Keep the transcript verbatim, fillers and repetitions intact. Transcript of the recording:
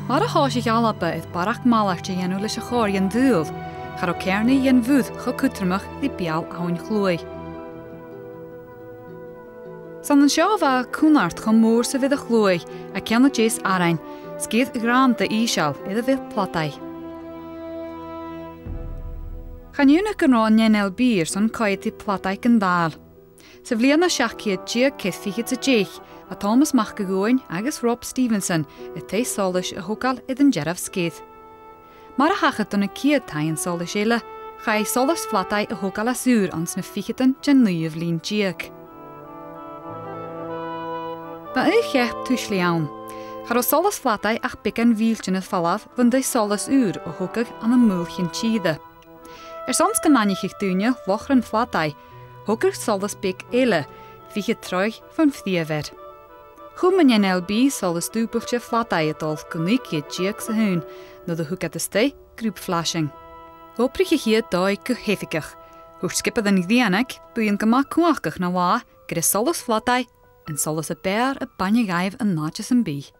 Mar a thòisich Alba air barrachd malairte a dhèanamh leis a' chòrr dhen t-saoghal, cha robh ceàrnaidh dhen mhuir cho cudromach ri beul-abhainn Chluaidh. 'S ann an seo a bha cunnart cho mòr 's a bh' air a' Chluaidh, a' ceann a deas arain, sgìre ghrànda ìosal air a bheil Pladaigh. Chan iongnadh gun robh an N L B airson coimhead ri Pladaigh gun dàil. Sa bhliadhna seachd ceud deug ceithir fichead 's a deich, bha Tòmas Mac a' Ghobhainn agus Rob Stevenson air taigh solais a thogail air an dearbh sgìre. Mar a thachair do na ciad taighean solais eile, chaidh solas Phladaigh a thogail às ùr anns na ficheadan den naoidheamh linn deug. Bha aon cheap tuislidh ann. Cha robh solas Phladaigh ach beagan mhìltean air falbh bhon taigh solais ùr a thogadh ann am mullach an tìre. Airson 's gun aithnicheadh daoine Lochrann Phladaigh, thogadh solas beag eile, fichead troigh fon phrìomh fhear. Chùm an N L B solas dùbailte Phladaigh a' dol gu naoi ceud deug 's a h-aon, nuair a thug iad a-staigh grùp flashing. Dh'obraich a' chiad dòigh gu h-oifigeach. Thuirt sgiobair a' Ghrianaig, buidheann gu math cumhachdach na latha, gur e solas Phladaigh an solas a b' fheàrr a bhaineadh dhaibh an àite sam bith.